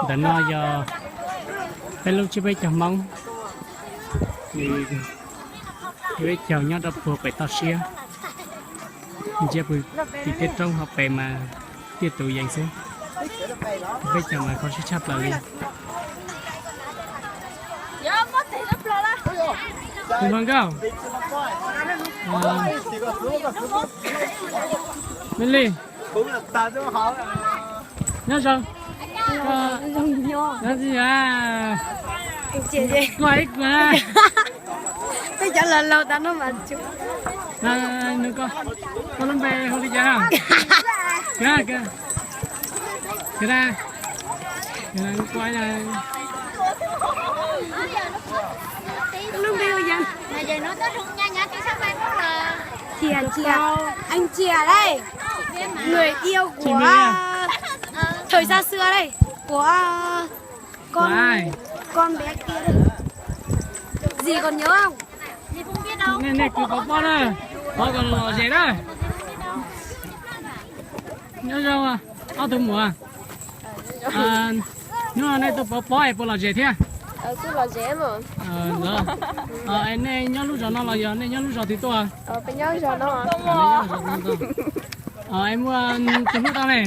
Ntawm no yog peb lub tsib peb caug Hmoob, peb caug nyob rau puag pem toj siab, ntsia pw tim tej roob hauv pes mas tiaj tus yees xwb. Peb caug mas kho siab tshaj plaws li. Tus hluas nkauj, me li, nyob zoo. Nyob zoo. Koj ib kua. Peb cov laus laus tas no mas. Nug koj, koj lub npe hu li cas? Koj lub npe hu li cas? Chia, chia. Anh chia đây. Người yêu của thời xa xưa đây. Của con, con bé kia đây. Dì còn nhớ không? Nej, nej kwv pov pob na, pov kom lom zem na. Nyob zoo ob tug muam. Hnub no nej tuaj pov pob es puas lom zem thiab? Es nej nyob lub zos no los yog nej nyob lub zos twg tuaj? Es muaj tus hlub tau ne?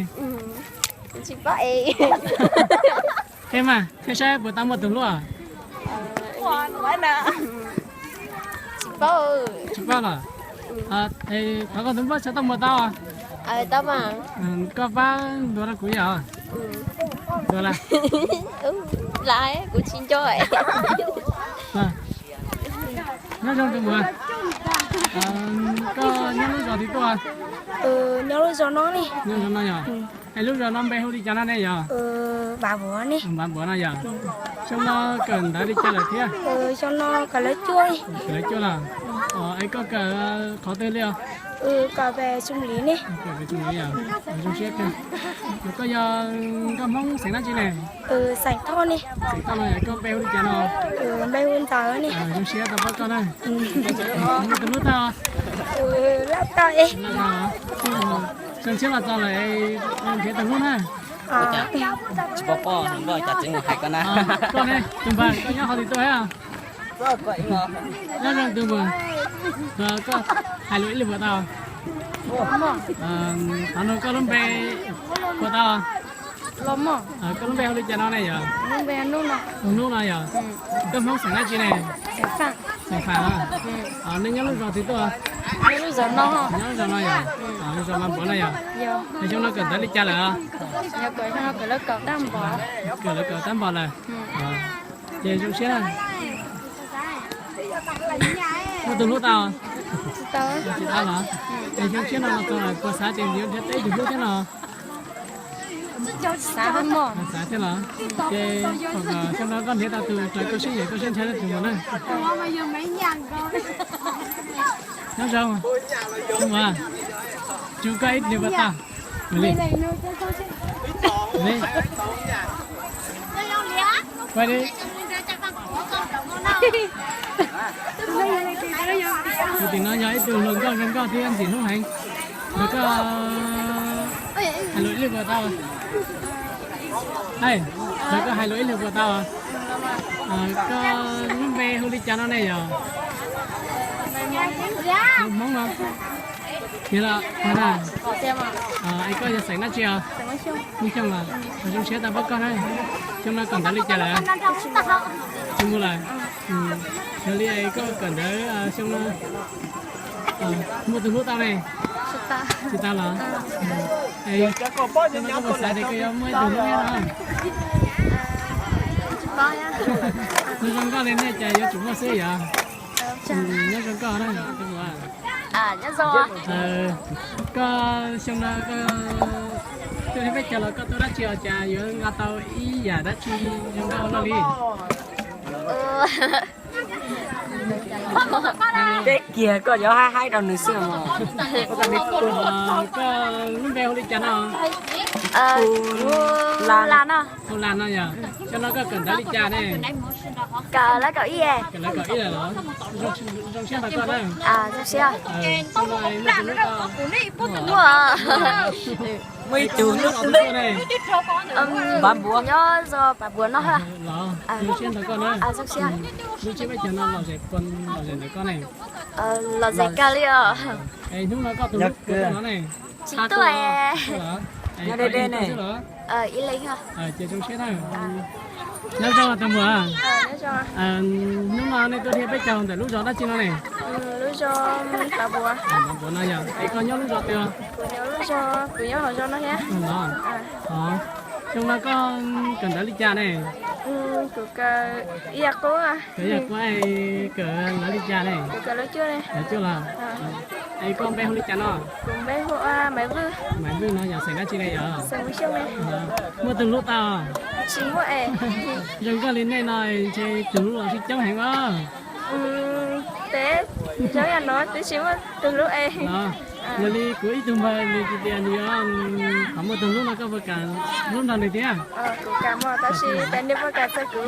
Qhia mas, qhia saib puas tau muaj tus hlub? Tsis paub los? Thov koj tus npawb sawv tau muaj tau. Koj pab ntuas rau kuv yom. Ntuas lawm. Kuv tsis nco. Nyob zoo tus muam. Koj nyob lub zos twg tuaj? Nyob lub zos no ne. Nyob zos no yog? Es lub zos no npe hu li cas no ne yog? Npav Npuav ne. Npav Npuav no yog? Xyoo no kawm ntawv li cas lawm thiab? Xyoo no kawm lawv cuaj. Kawm lawv cuaj los? Es koj kawm qhov twg li os? Kawm Xyooj Lis yog? Zoo siab kawg. Koj yog nkauj Hmoob xeem dab tsi ne? Xeem Thoj no yog, koj npe hu li cas no? Zoo siab tau pab koj na. Muaj tus hlub tau? Zoo siab los txog lawm, nrhiav tus hlub na. Tsis paub poj, npawg, cas tseem hais koj na. Koj ne, tus npawg, koj nyob qhov twg tuaj thiab? Nyob zoo tus npawg. Koj hais lus ib lwg puas tau? Thaum no koj lub npe puas tau? Koj lub npe hu li cas no ne yog? Hnub no yog? Koj Hmoob xeem dab tsi ne? Xeem Fam. Nej nyob lub zos twg tuaj? Nyob lub zos no yog? Lub zos Npav Npuav no yog? Xyoo no kawm ntawv li cas lawm? Kawm lawv kawm tab npos lawm. Ces zoo siab. Muaj tus hlub tau? Tsis tau los? Es xyoo tshiab no los txog lawm puas xav tias yuav nrhiav tau ib tug hlub thiab no? Xav thiab los? Ces xyoo no koj nrhiav tau tus raws koj siab nyiam koj siab ntshaw tus muam na. Nyob zoo tus muam, tsuas koj ib tug puas tau? Tim no yog ib tug hluas nkauj zoo nkauj thiab ntxim hlub heev. Nrog koj hais lus ib lwg puas tau? Nrog koj hais lus ib lwg puas tau? Koj lub npe hu li cas no ne yog? Hmoob no. Yog los, es koj yog xeem dab tsi os? Hmoob Xyooj los? Zoo siab tau pab koj na. Xyoo no kawm ntawv li cas lawm? Tsis mus lawm. Yog li koj kawm ntawv xyoo no muaj tus hlub tau ne? Tsis tau los? Xyoo no koj puas xav tias koj yuav muaj ib tug hlub thiab no? Nyob zoo nkauj li nej cas yuav tsum muaj xwb yog? Nyob zoo koj na. Koj xyoo no koj tuaj thiab peb caug los koj tuaj dab tsi os, cas yuav nqa tau ib yam dab tsi zoo nkauj ua luaj li? Teb kiag koj yuav haib haib rau nws xwb os. Koj lub npe hu li cas no? Hu Las no yog? Xyoo no koj kawm ntawv li cas ne? Kawm lawv kaum ib lawm los? Zoo siab ntawm koj na. Zoo siab. Muaj, muaj ib tug lub, nyob zos Pav Npuas no. Zoo siab ntawm koj na. Zoo siab. Lub tsiab peb caug no lom zem, lom zem ntawm koj ne. Lom zem kawg li os. Hnub no koj tus hlub puas tuaj no ne? Tsis tuaj. Nyob deb deb ne. Ib leeg. Ces zoo siab na. Nyob zoo tus muam. Hnub no nej tuaj dhia peb caug ntawm lub zos dab tsi no ne? Lub zos Pav Npuas no yog. Es koj nyob lub zos twg? Kuv nyob hauv zos no thiab. Xyoo no koj kawm ntawv li cas ne? Kuv kawm ib yam qub. Kawm ib yam qub, kawm lawv li cas ne? Lawv cuaj los. Es koj npe hu li cas no? Kuv npe hu ua Maiv Vwj. Maiv Vwj no yog xeem dab tsi ne yog? Muaj tus hlub tau? Tsis muaj es. Zoo nkauj li nej no ntshe tus hlub los sib coob heev os. Tes zoo yam no twb tsis muaj tus hlub es. Yog li kuv ib tug npawg nws tias nws yuav, qhov muaj tus hlub no koj puas kam hlub nrog nws thiab? Kuv kam mas tab sis peb niag puas kam txog kuv.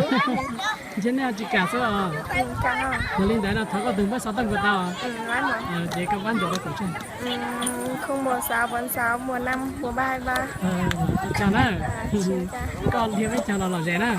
Ntshe nej tsis kam xwb os. Yog li ntawd no thov koj tus npawb xov tooj puas tau? Ces koj pab ntuas rau kuv tso. Không một sáu bốn sáu một năm một ba hai ba. Ua tsaug na. Koj dhia peb caug los lom zem na.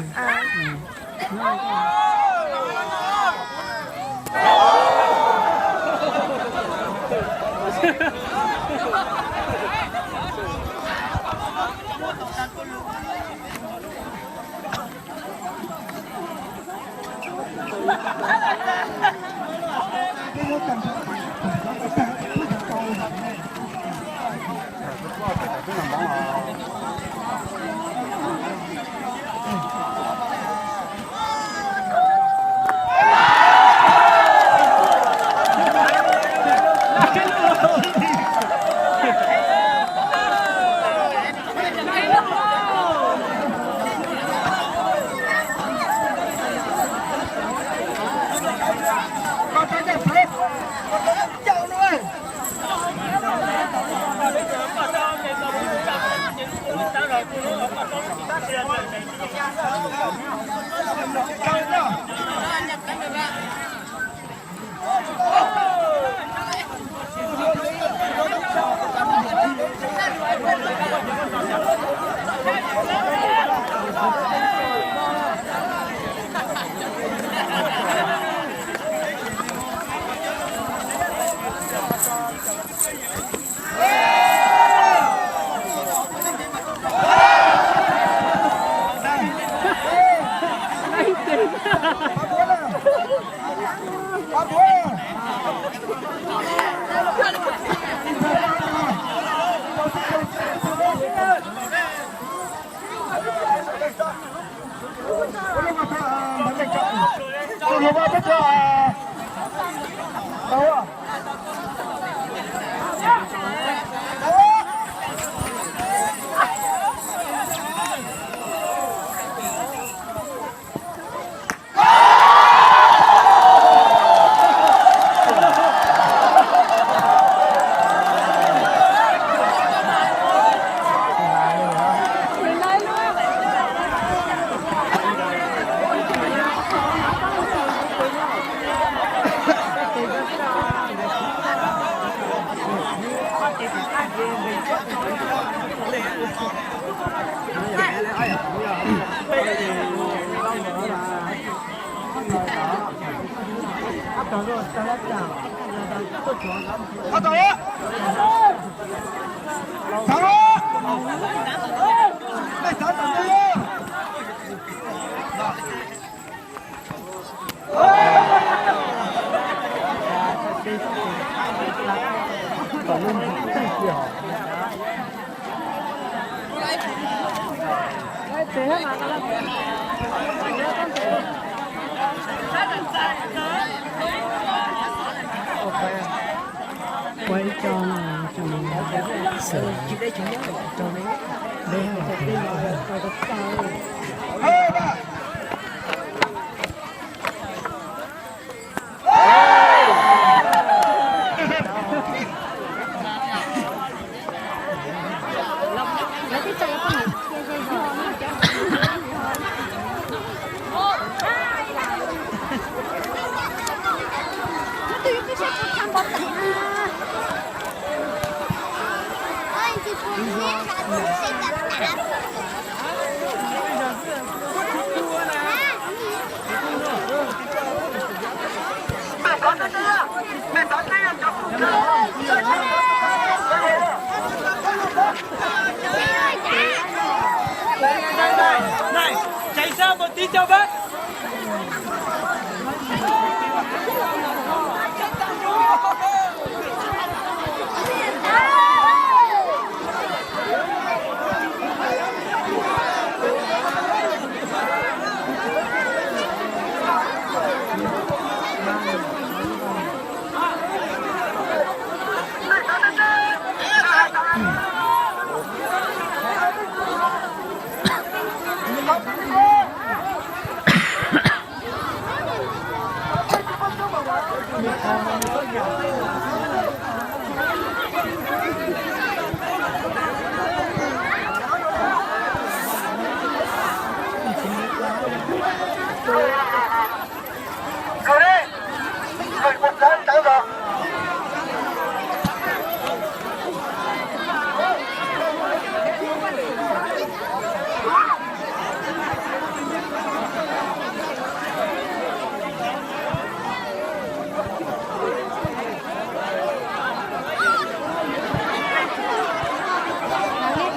Ua ib co no, xwm.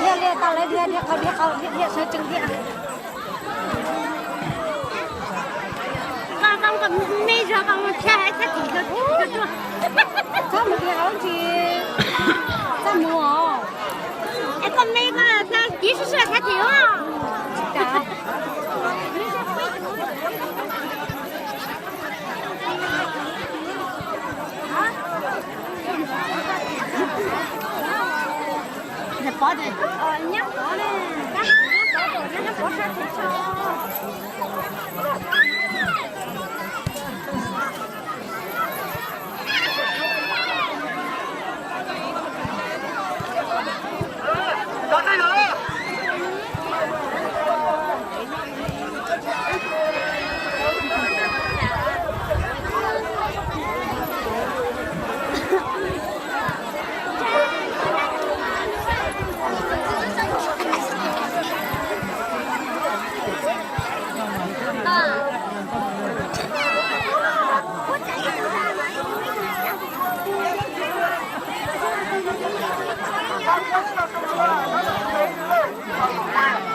Liaj, liaj, tau lawv dhia, dhia qhov, dhia qhov, dhia, dhia sawv tsees dhia. Koj, koj, koj me zog koj mus tshaj hais tshaj tim rau tuaj. Txhob mus dhia hauv tsis txhob mus os. Es koj me koj txiv sib sib tshaj tim os. Tsis tas.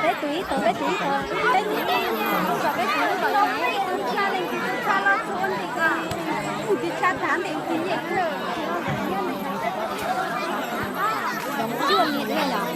Peb tus ib tug, peb tus ib tug, peb tus ib tug, peb tus ib tug, tshaj leej twg tshaj los txhua nti ko, tus tshaj tag nti tus nyiam. Zoo cuaj nti yom.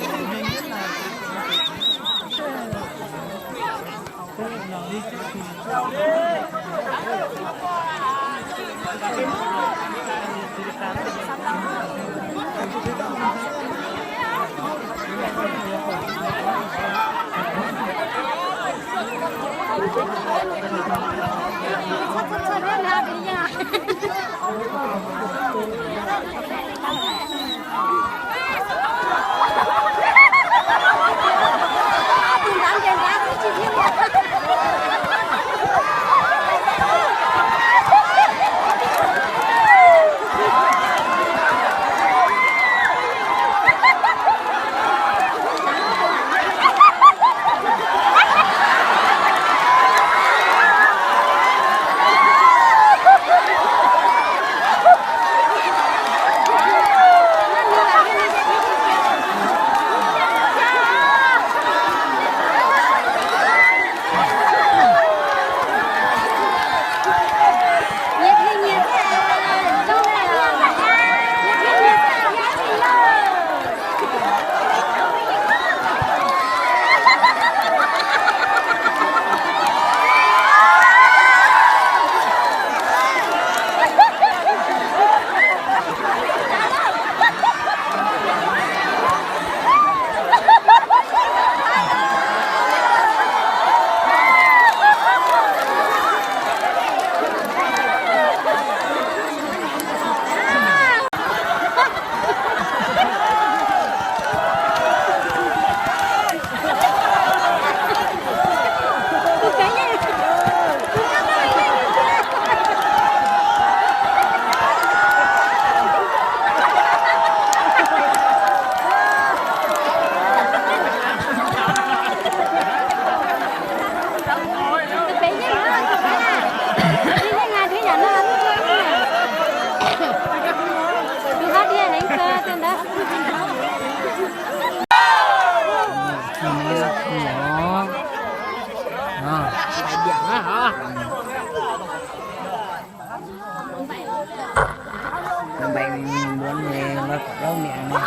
Năm bảy mình muốn về lo cỏ lông miệng này.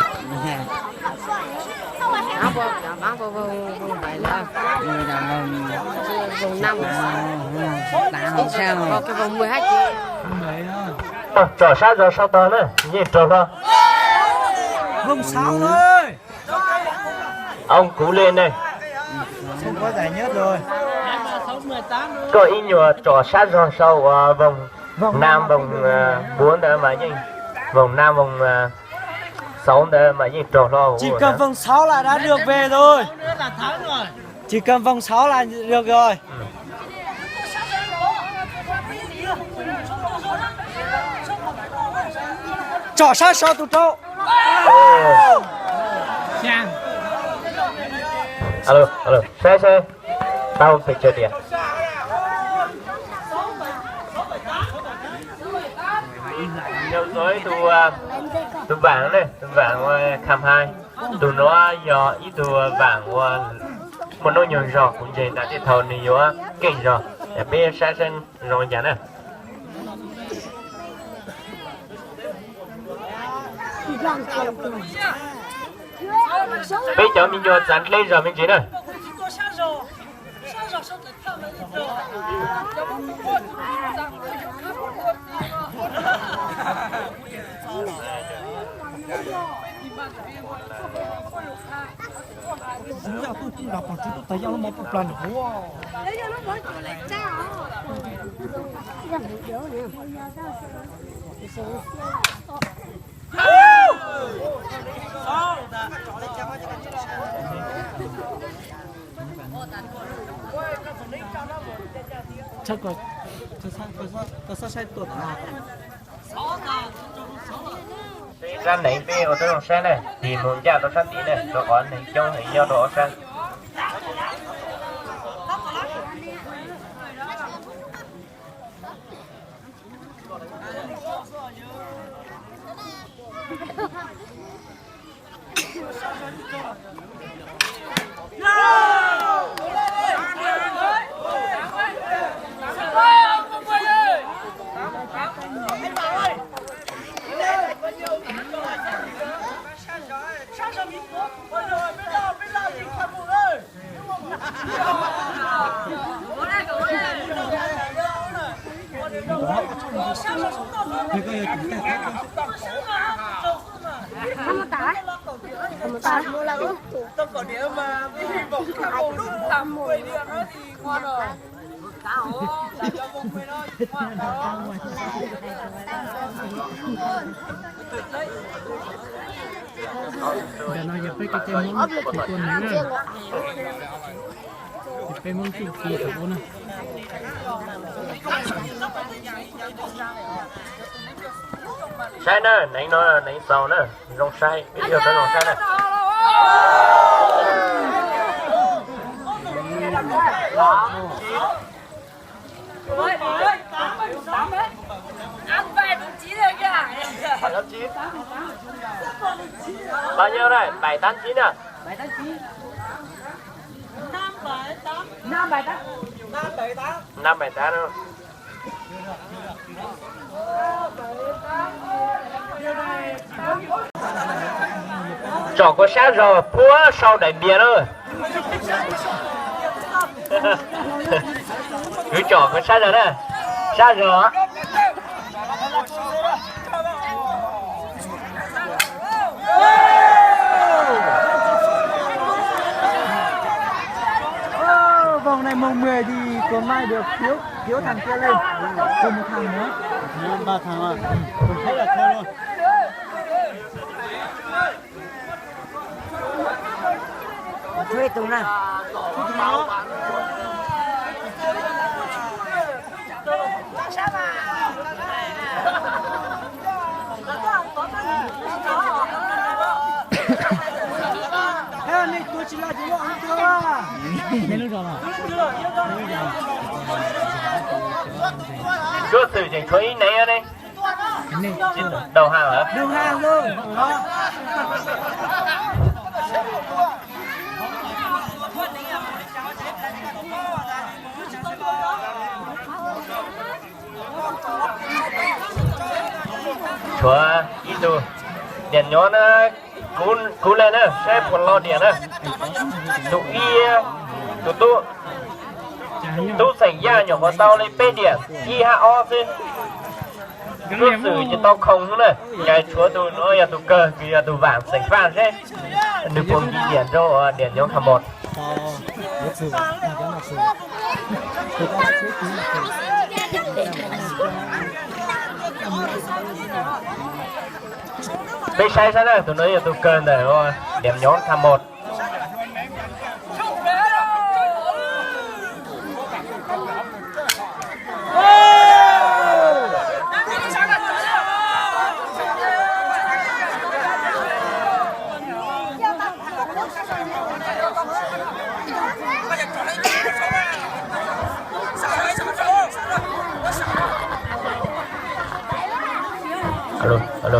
Bán vô, bán vô, vô, vô bảy lắm. Người đàn ông Vòng năm. Tám thì sao? Có cái vòng mười hai kia. Ờ, trỏ sát giờ sau tờ nữa, nhìn trỏ lo. Vòng sáu thôi. Ông Cú Lên đây. Không có giải nhất rồi. Có ít nhiều trỏ sát giờ sau, ờ, vòng Vòng năm, năm vòng, không được ờ, nữa. Bốn đó mà nhìn. Vòng năm, vòng ờ, sáu đó mà nhìn trỏ lo. Chỉ cần vòng sáu là đã được về rồi. Chỉ cần vòng sáu là được rồi. Trỏ sát sau tus rau. Alo, alo, saib saib. Tau pes tsawg tias. Yog tus, tus vaam ne, tus vaam uas kham hais. Tus nuav yog ib tug vaam uas muaj nub nyoog zog, kuv ntseeg tas tej thaum nws yuav keej zog. Peb saib saib zoo li cas na. Peb cov me nyuam txav dleb zog me ntsis na. Koj xav saib tuaj tod. Sab neeg peb ua tau zoo saib na, tig mus ncaj rau sab tid na, rau qhov neeg coob heev nyob rau ob sab. Ntawm no yog peb cov tij Hmoob tseem tua neeg na. Ces peb Hmoob tsuj ci thaum ub na. Saib na, neev no neev xaus na, zoo saib, peb yog tau zoo saib na. Bao nhiêu đây? Bảy tám chín à? Năm bảy tám. Tsom kuv sab zog puag sau daim npias na. Kuv tsom kuv sab zog na. Sab zog. Ơ, vòng này mùng mười thì tuần mai được thiếu thiếu thằng kia lên. Thêm một thằng nữa. Ba thằng à? Còn thấy là thôi luôn. Thuê tụi này. Cuab txwm tseem tshuav ib neev ne. Đầu hàng hả? Đầu hàng luôn. Tshuav ib tug diam nyob na, kuv le na, saib puas lo diam na. Tus ib, tus tub, tub xeem Yaj nyuam qhuav tau li peb diam, ib hab ob xwb. Tub xwm ces tau khoom xwb na, ces tshuav tus no yog tus kawg, kws yog tus vam xeem Faj seb nws puas nkim diam rau diam nyob kha mos. Peb saib saib na, tus no yog tus kawg ntawm diam nyob kha mos. Alo, alo.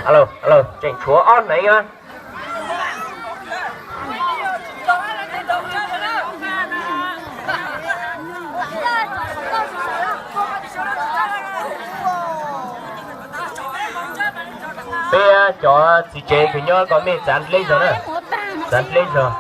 Alo, alo, tseem tshuav ob hneev na. Peb cov txiv tsev kws nyob ko mej txav dleb zog na, txav dleb zog.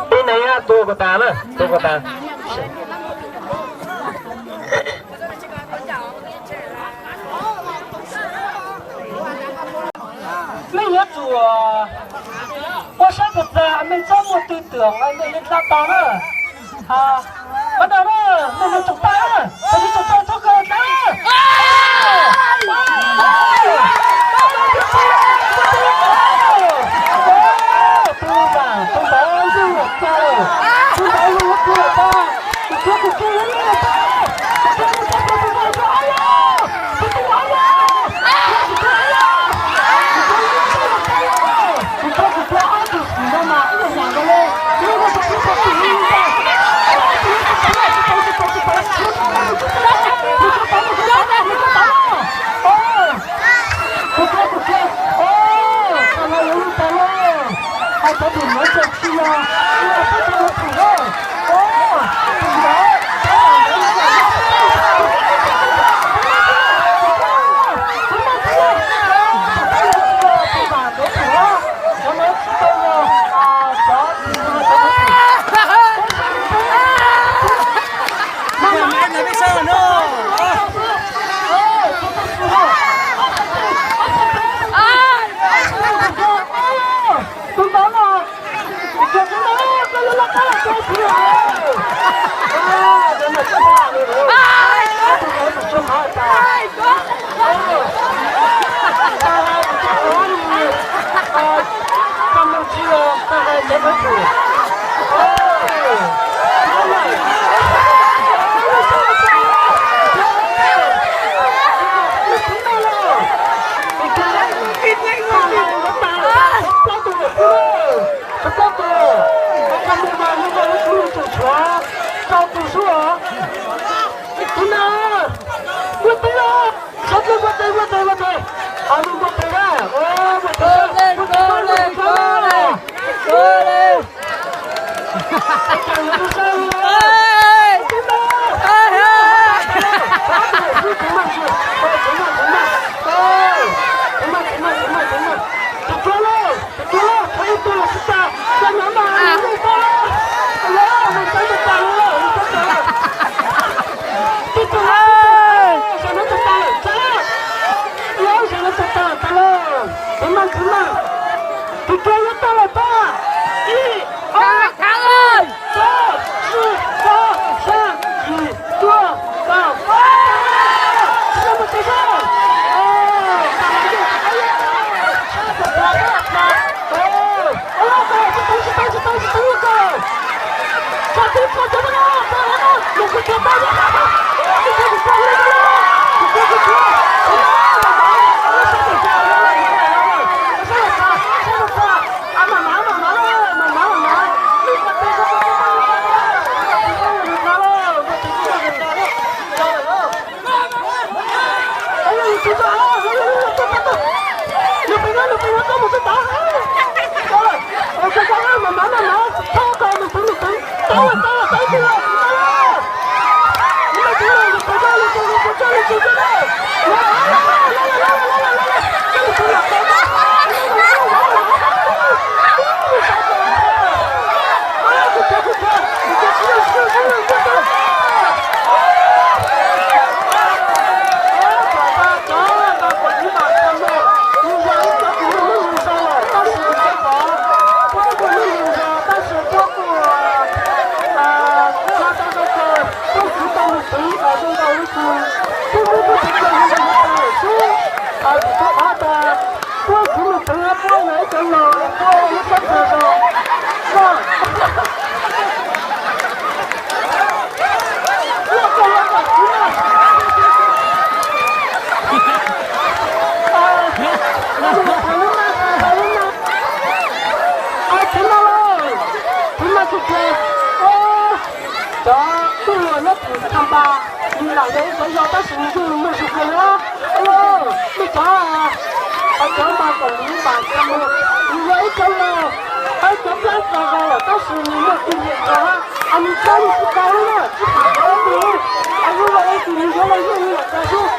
Peb neeg tua kuv tas na, tua kuv tas. Mej yuav tsum ua saib puas txawg, mej txhob muaj twg twm mej yuav dlha tau na. Pab tau na, mej yuav tsum tau na, mej yuav tsum tau txhob kawg dlha. Cov tub hluas nyob tim Tha Npas, nws lam yog ib cov yau tab sis nws yug nws muaj zus kawg na. Ua, nej cov, cov mas kom nws mas Tha Npas, nws yog ib cov laus, ib cov plab tso zoo lawm tab sis nws muaj tus niam ntxawm, nws txhawb nws tsis tau li na, tsis pom qab li. Yus los ua tus nws yuav los yog nws niam ntxawm xwb.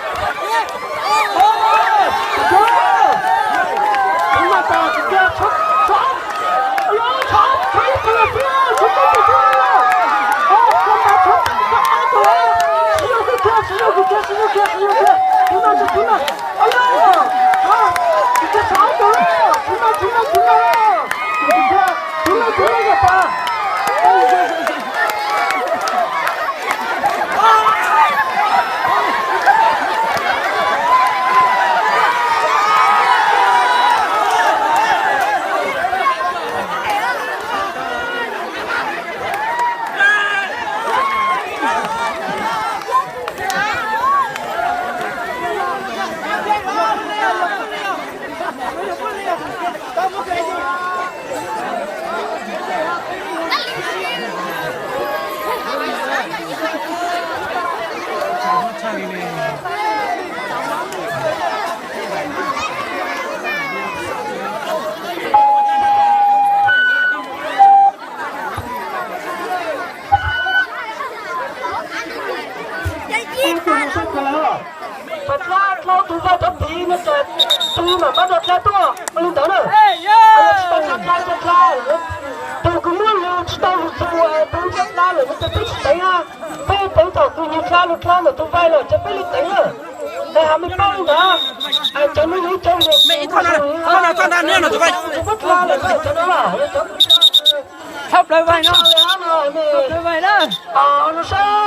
Tus dlab dlhau tus vaj cov tid no ces tus mam pab rau dlab tuaj ua li ntawd na. Tsis tau cov dlab cov dlab, tus kws muaj lus tsis tau lus txug tus cov dlab lawm no ces peb tsis teev na. Peb teev thaum kws nyias dlab lub dlab ntawm tus vaj lawm ces peb li teev na. Es hos mej paub li ntawd, cov no yog cov lus txug vaj lawm cov no, cov no, cov plaws vaig no, plaws vaig na, no saib.